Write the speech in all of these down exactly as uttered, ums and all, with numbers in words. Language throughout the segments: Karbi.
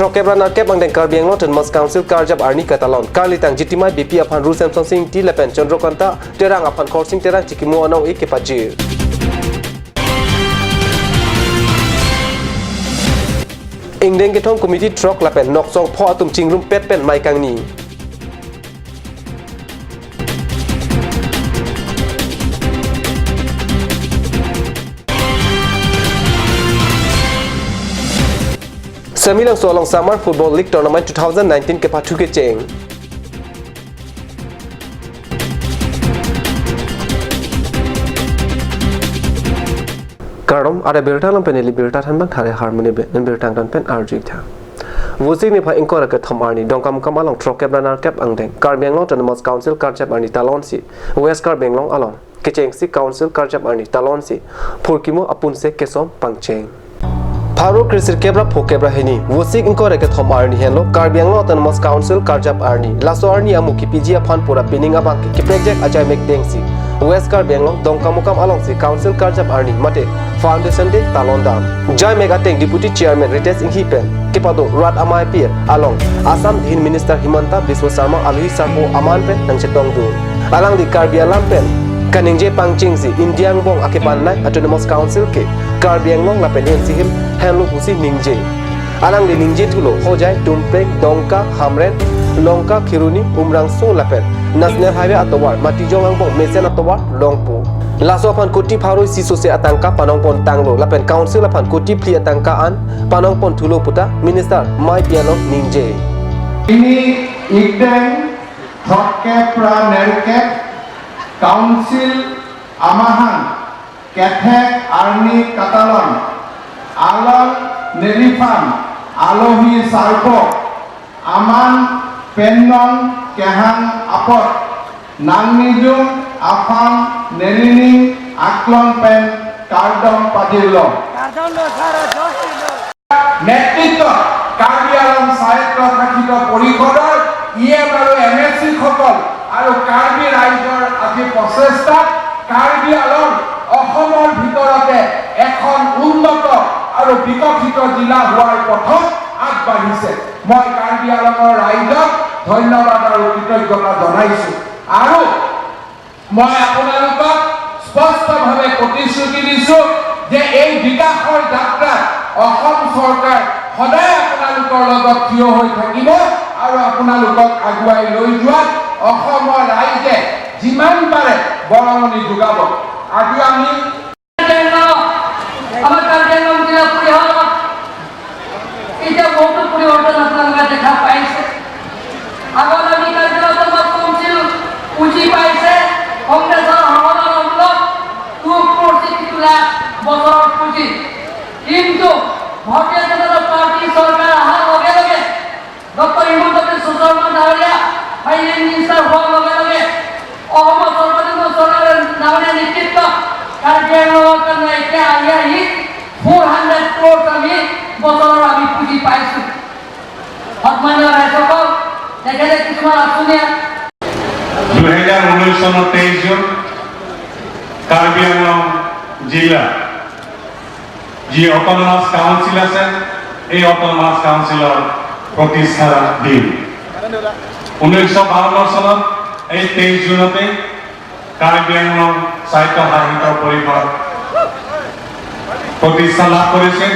Throk kep ra nerkep angdeng Karbi Anglong Autonomous Council karjap arni katalon. Karlitang Jitima Beypi aphan Ru Semsonsing Ingti lapen Chandrakanta Terang aphan Khorsing Terang chikimo anong-e kepajir. Ingdeng kethom committee throk lapen nok song pho atum chingrumpet pen mei kangni. Semelangso along Summer Football League Tournament two thousand nineteen kepathu kecheng. Kardom, ada birta lam pen ili birta thanbang thare harmoni be, nen birta angtan pen arju tha. Vosik niphai ingkoi ra kethom arni, Dongkamukam along throk kep ra nerkep angdeng Karbi Anglong Autonomous Council karjap arni talonsi, West Karbi Anglong along kechengsi Council karjap arni talonsi phurkimo apunse kesom pangcheng. Pharo kresirkep ra phokep ra hini, Vosik ingkoi ra kethom arni henlo Karbi Anglong Autonomous Council karjap arni. Laso arni amu kepiji aphan pura pining abang ke keprekjak ajai mek dengsi West Karbi Anglong Dongkamukam alongsi Council karjap arni mate Foundation Day talon dam. Jai mek ateng Deputy Chairman Ritesh Enghi pen kepado rat amei pi along Assam Dhin Minister Himanta Biswa Sarma alohi sarpo aman pen nangchetongdun. Alangli Karbi alam pen kaningje pangchengsi India angbong akebanai Autonomous Council ke Karbi Anglong lapen N C Hills henlo pusi ningje. Alangli ningje thulo Hojai, Tumpreng, Dongka, Hamren, Lanka, Kheroni, Umrangso lapen National Highway atovar Matijong angbong mesen atovar longpo. Laso aphan koti pharo isi sose atangka panongpon tanglo lapen Council aphan koti phli atangka an panongpon thulo puta Minister mei pi along ningje. Pini ingdeng throk kep ra nerkep Council amahang kethek arni katalon along neliphan alohi sarpo aman pen non kehang apot nangnijung aphan nelining aklong pen kardom pajirlo. নেতৃত্বত কাৰ্বি আংলং স্বায়ত্তশাসিত পৰিষদৰ E M আৰু M A চি সকল আৰু কাৰ্বি ৰাইজৰ আজি প্ৰচেষ্টাত কাৰ্বি আংলং অসমৰ ভিতৰতে এখন উন্নত আৰু বিকশিত জিলা হোৱাৰ পথত আগবাঢ়িছে। মই কাৰ্বি আংলঙৰ ৰাইজক ধন্যবাদ আৰু কৃতজ্ঞতা জনাইছো। আৰু মই আপোনালোকক স্পষ্টভাৱে প্ৰতিশ্ৰুতি দিছো যে এই বিকাশৰ যাত্ৰাত অসম চৰকাৰ সদায় আপোনালোকৰ লগত থিয় হৈ থাকিব আৰু আপোনালোকক আগুৱাই লৈ যোৱাত অসমৰ ৰাইজে যিমান পাৰে বৰঙণি যোগাব। আজি আমি আমাৰ কাৰ্বি আংলং জিলা পৰিষদত এতিয়া বহুতো পৰিৱৰ্তন আপোনালোকে দেখা পাইছে। আগত আমি কাৰ্বি আংলং অট'নমাছ কাউন্সিল পুঁজি পাইছে কংগ্ৰেছৰ শাসনৰ অন্তত টু ক্ৰ'ৰ ছিক্সটি টু লাখ বছৰৰ পুঁজি। কিন্তু ভাৰতীয় জনতা পাৰ্টি চৰকাৰ অহাৰ লগে লগে ডক্টৰ হিমন্ত বিশ্ব শৰ্মা ডাঙৰীয়া ফাইনেন্স মিনিষ্টাৰ হোৱাৰ লগে লগে অসমৰ সৰ্বাধিক চৰকাৰে ডাঙৰীয়া নেতৃত্বত কাৰ্বি আংলঙৰ কাৰণে এতিয়া আহি আহি ফ'ৰ হাণ্ড্ৰেড ক্ৰ'ৰ্ছ আমি বছৰৰ আমি পুঁজি পাইছো। সন্মানীয় ৰাইজসকল, তেখেতে কিছুমান আঁচনি দুহেজাৰ ঊনৈশ চনৰ তেইছ জুন কাৰ্বি আংলং জিলা যি অট'নমাছ কাউন্সিল আছে, এই অট'নমাছ কাউন্সিলৰ প্ৰতিষ্ঠা দিন। ঊনৈছশ বাৱন্ন চনত এই তেইছ জুনতে কাৰ্বি আংলং স্বায়ত্তশাসিত পৰিষদ প্ৰতিষ্ঠা লাভ কৰিছিল।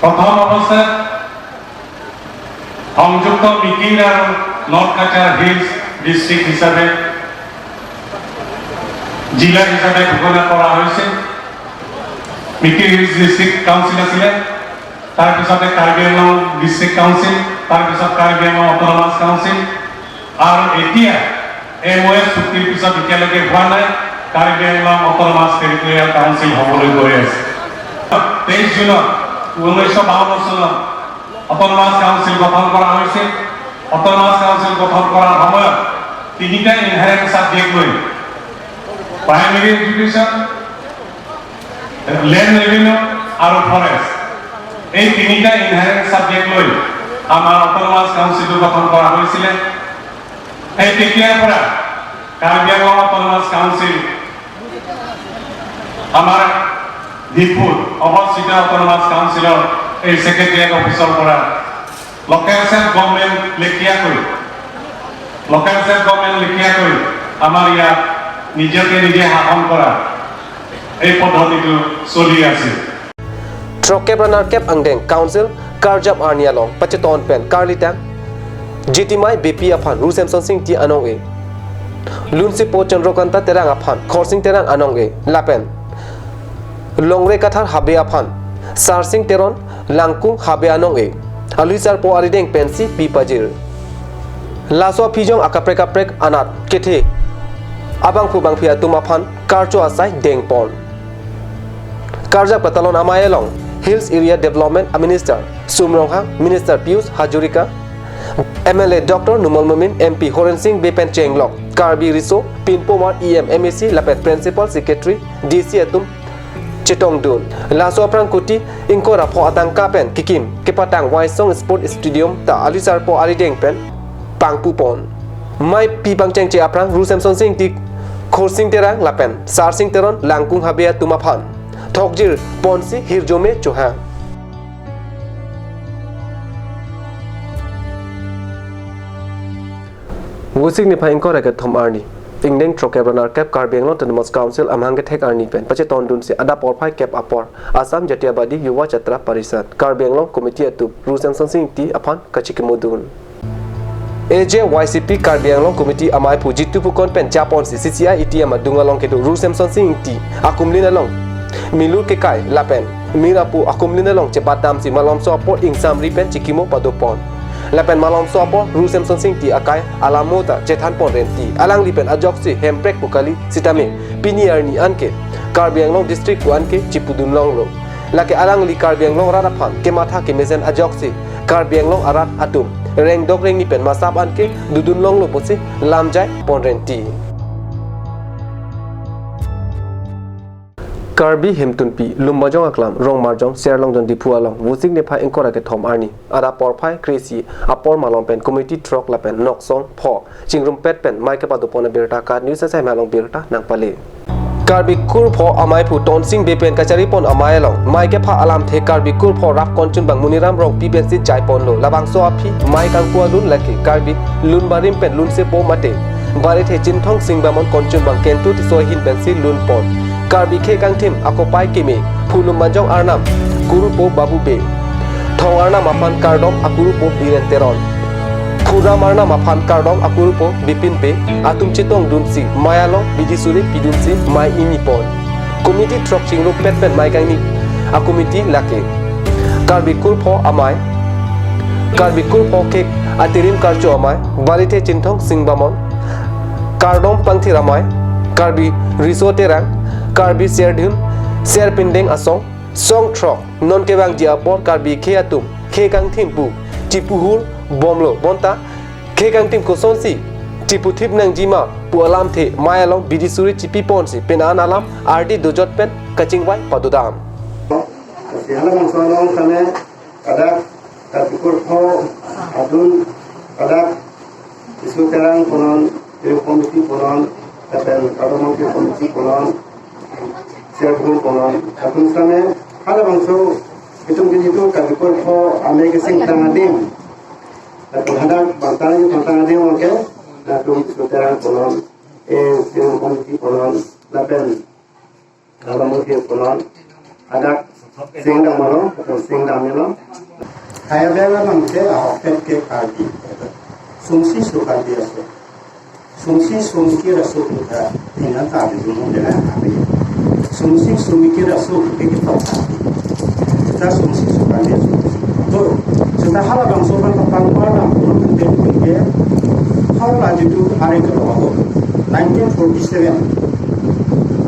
প্ৰথম অৱস্থাত সংযুক্ত মিকিৰ আৰু নৰ্থ কাছাৰ হিলছ ডিষ্ট্ৰিক্ট হিচাপে জিলা হিচাপে ঘোষণা কৰা হৈছিল। মিকিৰ হিলছ ডিষ্ট্ৰিক্ট কাউন্সিল আছিলে, তাৰপিছতে কাৰ্বি আংলং ডিষ্ট্ৰিক্ট কাউন্সিল, তাৰপিছত কাৰ্বি আংলং অট'নমাছ কাউন্সিল, আৰু এতিয়া এম অ' এছ চুক্তিৰ পিছত এতিয়ালৈকে হোৱা নাই, কাৰ্বি আংলং অট'নমাছ টেৰিটৰিয়েল কাউন্সিল হ'বলৈ গৈ আছে। তেইছ জুনত ঊনৈছশ বাৱন্ন চনত অট'নমাছ কাউন্সিল গঠন কৰা হৈছিল। অট'নমাছ কাউন্সিল গঠন কৰাৰ সময়ত তিনিটা ইনহেৰেণ্ট ছাবজেক্ট লৈ, প্ৰাইমেৰী এডুকেশ্যন, লেণ্ড ৰেভিনিউ আৰু ফৰেষ্ট, এই তিনিটা ইনহেৰেণ্ট ছাবজেক্ট লৈ আমাৰ অট'নমাছ কাউন্সিলটো গঠন কৰা হৈছিলে। সেই তেতিয়াৰ পৰা কাৰ্বি আংলং অট'নমাছ কাউন্সিল আমাৰ ডিফুত অৱস্থিত অট'নমাছ কাউন্সিলৰ এই ছেক্ৰেটাৰিয়েট অফিচৰ পৰা লোকেল চেল্ফ গভৰ্ণমেণ্ট লেখিয়াকৈ, লোকেল চেল্ফ গভৰ্ণমেণ্ট লেখিয়াকৈ আমাৰ ইয়াত নিজকে নিজে শাসন কৰা এই পদ্ধতিটো চলি আছে। Throkkep ra nerkep angdeng Council karjap arni along pacheton pen karlitang Jitimai Beypi aphan Ru Semsonsing Ingti anong-e, Lunsepo Chandrakanta Terang aphan Khorsing Terang anong-e lapen Longre Kathar Habe aphan Sarsing Teron Langkung Habe anong-e alui sarpo arideng pensi pi pajir. Laso aphi jong akaprek kaprek anat kethe abangphu bangphi atum aphan karcho asai dengpon. Karjap katalon amei along Hills Area Development a Minister Sum Ronghang, Minister Pijush Hazarika, M L A Doctor Numal Momin, M P Horen Sing Bey pen chenglok Karbi Riso, pinpomar E M, M A C lapen Principal Secretary, D C atum chetongdun. Laso aphrang kuti ingkoi ra pho atangka pen kekim kepatang Waisong Sport Stadium ta alui sarpo arideng pen pangpupon. Mei pi pangchengche aphrang Ru Semsonsing Ingti, Khorsing Terang lapen Sarsing Teron Langkung Habe atum aphan thokjir ponsi hirjume chohang. Vosik niphai ingkoi ra kethom arni ingdeng throkkep ra nerkep Karbi Anglong Autonomous Council amahang kethek arni pen pachetondunsi adap porphai kep apor Assam Jatiyatabadi Yuva Chatra Parishad Karbi Anglong Committee atum Ru Semsonsing Ingti aphan kachikimodun. A J Y C P Karbi Anglong Committee amaiphu Jitu Phukan pen japonsi C C I A T M adung along kedo Ru Semsonsing Ingti akumlin along milur kekai lapen mir apu akumlin along chebat damsi malomso apor ingsamri pen chikimo padopon. Lapen malomso apor Ru Semsonsing Ingti akai alamo ta chethanpon renti. Alangli pen ajoksi Hemprek pu kali sitame pini arni anke Karbi Anglong District pu anke chipudun longlo. Lake alangli Karbi Anglong arat aphan kematha kemesen ajoksi Karbi Anglong arat atum rengdok rengni pen masap anke dodun longlo pusi lamjai pon renti. Karbi Hemtunpi Lumbajong Aklam Rongmarjong Serlongjon Diphu along Vosik niphai ingkoi ra kethom arni adap porphai kre-isi apor malom pen committee throk lapen nok song pho chingrumpet pen mei kepadopon abirta KAT News asai mei along birta nangpale. Karbi Kurpho amaiphu Tonsing Bey pen kacharipon amei along mei kepha alamthe Karbi Kurpho rap konchunbang Muniram Rongpi pensi jaiponlo. Labangso aphi mei kangpu alun lake Karbi Lunbarim pen Lunsepo mate Barithe Chinthong Singbamon konchunbang Kentu Tisso ahin pensi lunpon. Karbi khei kangthim akopai keme phu Lumbajong arnam Kurupo Babu Bey, Thong arnam aphan kardom Akurupo Biren Teron, phu Ram arnam aphan kardom Akurupo Bipin Bey atum chetongdunsi mei along bidi suri pidunsi mei ingnipon. Committee throk chingrumpet pen mei kangni acommittee lake Karbi Kurpho amei, Karbi Kurpho khei atirim karcho amei Barithe Chinthong Singbamon, kardom pangthir amei Karbi Riso Terang, Karbi Serdihun Serpindeng asong song throk non kevangji apor Karbi khei atum khei kangthim pu chipuhur bomlo bonta khei kangthim kosonsi chiputhip nangjima pu alamthe mei along bidi suri chipiponsi penan alam ardi dojot pen kachingvai padodam. Lasi halabangso along kane kadak Karbi Kurpho adun kadak Tisso Terang punon, Area Committee punon, lapen Kardom Mangthir Committee punon, Chairman punon, atum same halabangso itum ke itum Karbi Kurpho amei kesingtang adim. Lapen hadak bangtang bangtang adim oke, latum Tisso Terang punon, eh, Area Committee punon, lapen Kardom Mangthir punon, hadak singdam malo, atau singdam nilo. Kaya bela mangse ahok tet ke Karbi. Sumsi su Karbi aso. Sumsi sumki rasu kita tinggal Karbi dulu dena Karbi. Sumsi sumki rasu kita kita Karbi. Kita sumsi su Karbi aso. To, kita halabangso kan kapangpar dan pulang ke ke. Hala jitu hari ke nineteen forty-seven.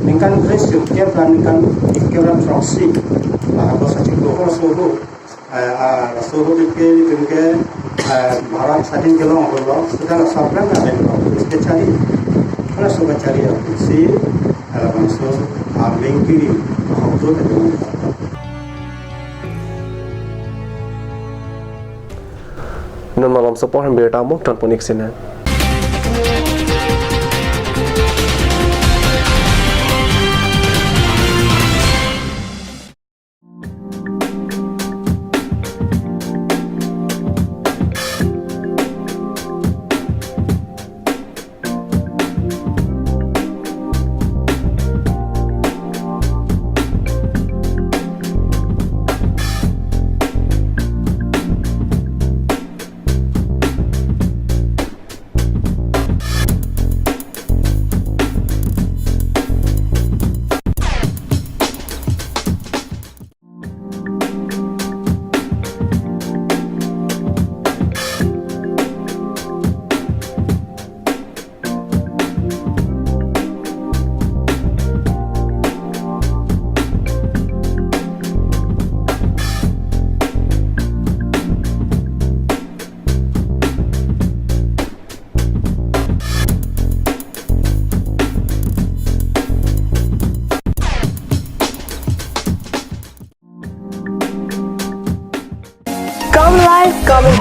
Ningkan kre-sirkep ra ningkan ikkep ra throksi. Lah, ako sa chiklo ko sobo. Eh, ah, sobo ke, ke, eh, Bharat sadhin kelong ko lo. Sudah la sabran ka den ko. Ke chari. Hala soba chari ya. Si, hala bangso, ah, mengkiri. Hokto ta kelong. Non malomso apor hem birta mo tonpon ik sene.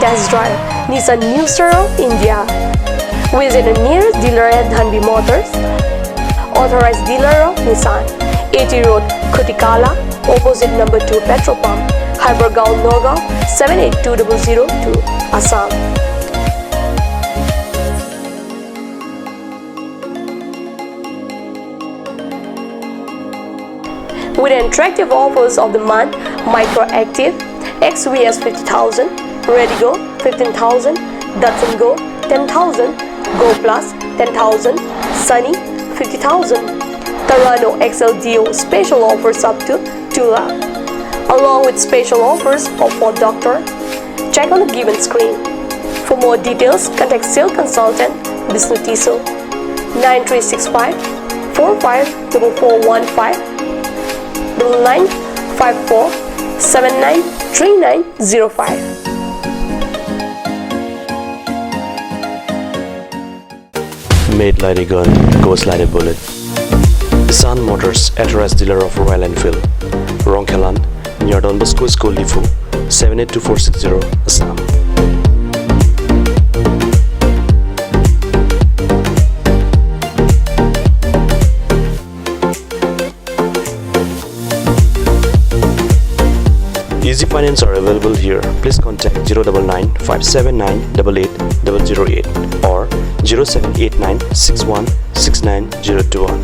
Test drive Nissan New Star of India. Visit a nearest dealer at Dhanvi Motors, authorized dealer of Nissan, A T Road, Khutikala, opposite number two petrol pump, Hypergaon, Nagaon, seven eight two double zero two, Assam. With attractive offers of the month, Micra Active, X V S fifty thousand, Redigo fifteen thousand, Datsun Go ten thousand, Go Plus ten thousand, Sunny fifty thousand, Terrano X L D O special offers up to two lakh, along with special offers of Ford Doctor. Check on the given screen. For more details, contact sales consultant Bishnu Tisso, nine three six five four five double four one five, double nine five four seven nine three nine zero five. Made like a gun, goes like a bullet. Sun Motors, authorized dealer of Royal Enfield, Rongkhelan, near Don Bosco School, Diphu, seven eight two four six zero, Assam. Easy Finance are available here. Please contact zero double nine five seven nine double eight double zero eight or zero seven eight nine six one six nine zero two one.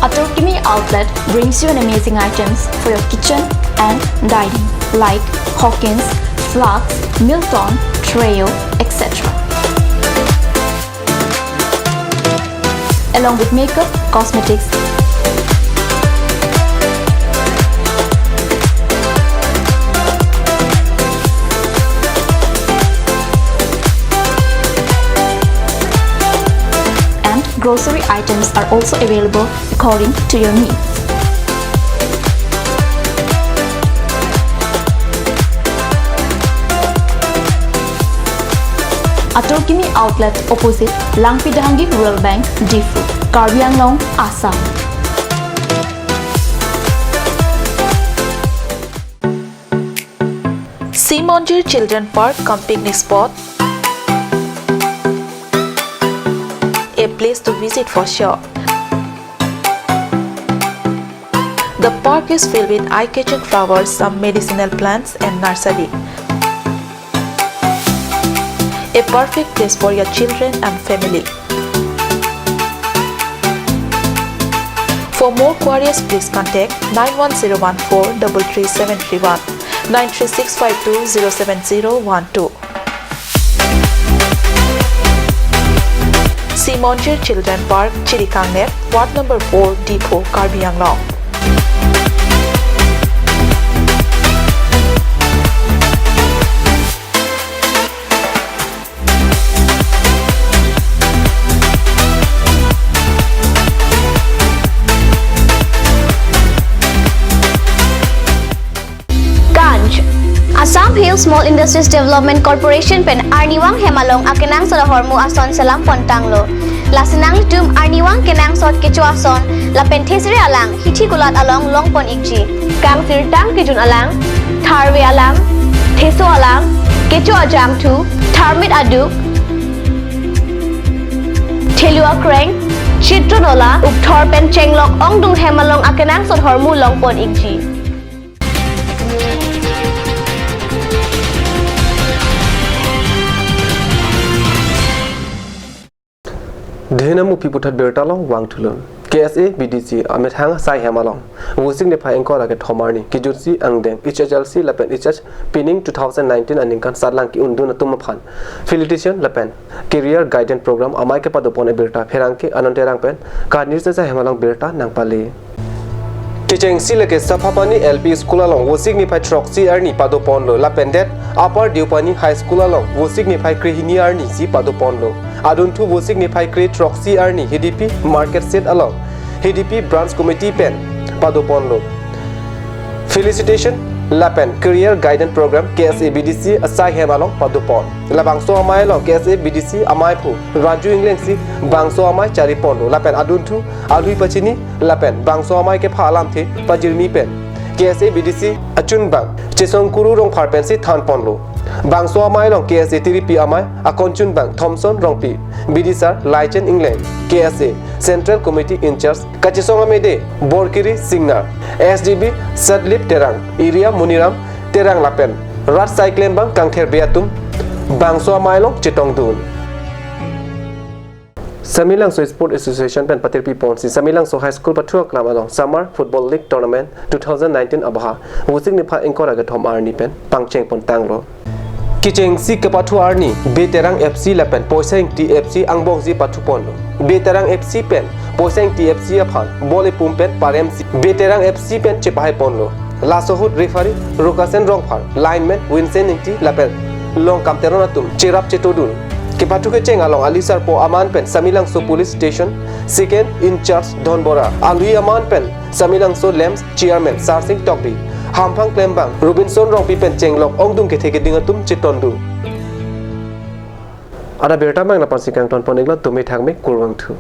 Atur Kimi Outlet brings you an amazing items for your kitchen and dining, like Hawkins, flasks, Milton, Treo, et cetera. Along with makeup, cosmetics, and grocery items are also available according to your needs. Atur Kimi Outlet, opposite Langpi Dehangi Rural Bank, Diphu, Karbi Anglong, Assam. Sea Monjir Children Park cum picnic spot, a place to visit for sure. The park is filled with eye-catching flowers, some medicinal plants and nursery. A perfect place for your children and family. For more queries, please contact nine one zero one four double three seven three one, nine three six five two zero seven zero one two. Sea Monjir Children Park, Chirikangnep, Ward number four, Diphu, Karbi Anglong. Ganj. Assam Hill Small Industries Development Corporation pen arnivang hem along akenangsot ahormu ason selam pontanglo. Lasi nanglitum arnivang kenangsot kecho ason lapen thesere alang hithi kulat along longpon ikji. Kangsirtang kejun alang, tharve alang, theso alang, kecho ajangthu, tharmit aduk, thelu akreng, chitron ola, ukthor pen chenglok ongdung hem along akenangsot ahormu longpon ikji. Dhenam upi puthot birta along vangthulo. K S A B D C amethang asai hem along Vosik niphai ingkoi ra kethom arni kejutsi angdeng H S L C lapen H S pining two thousand nineteen aningkan satlang ke-undun atum aphan felicitation lapen career guidance program amei kepadopon abirta pherangke Anand Terang pen kanirsa asai hem along birta nangpale. Kechengsi lake Saphapani L P School along Vosik niphai throksi arni padoponlo lapen det Upper Deopani High School along Vosik niphai krehini arni si padoponlo. Adunthu Vosik niphai kre throksi arni H D P Market Shed along H D P Branch Committee pen padoponlo. Felicitation lapen Career Guidance Program K S A B D C asai hem along padopon. Labangso amei along K S A B D C ameiphu Raju Inglengsi bangso amei chariponlo lapen adunthu alui pachini lapen bangso amei kepha alamthe pajirmi pen K S A B D C achunbang Chesongkuru Rongphar pensi thanponlo. Bangso amei along K S A tiripi amei akonchunbang Thomson Rongpi, bidisar Laichen Ingleng, K S A Central Committee in-charge kachesong amede Borkiri Singnar, S D B Sadlip Terang, Area Muniram Terang lapen rat asai klembang kangtherbe atum bangso amei along chetongdun. Samelangso Sport Association pen patirpi ponsi Samelangso High School pathu aklam along Summer Football League Tournament two thousand nineteen abaha Vosik niphai ingkoi ra kethom arni pen pangcheng pontanglo. Kechengsi kepathu arni Beterang F C lapen Poisa Ingti F C angbongsi pathuponlo. Beterang F C pen Poisa Ingti F C aphan ball epum pen paremsi Beterang F C pen chepahaiponlo. Laso ahut referee Rokasen Rongphar, lineman Vincent Ingti lapen Longkam Teron atum cherap chetodun. Kepathu kecheng along alisarpo aman pen Samelangso Police Station second in-charge Dhon Bora, alui aman pen Samelangso LAMPS Chairman Sarsing Tokbi, hamphang klembang Robinson Rongpi pen chenglok ongdung kethe keding atum chetondun. Ada birta mang lapansi kangtonpon-iklo, tumi thakme, kurvangthu.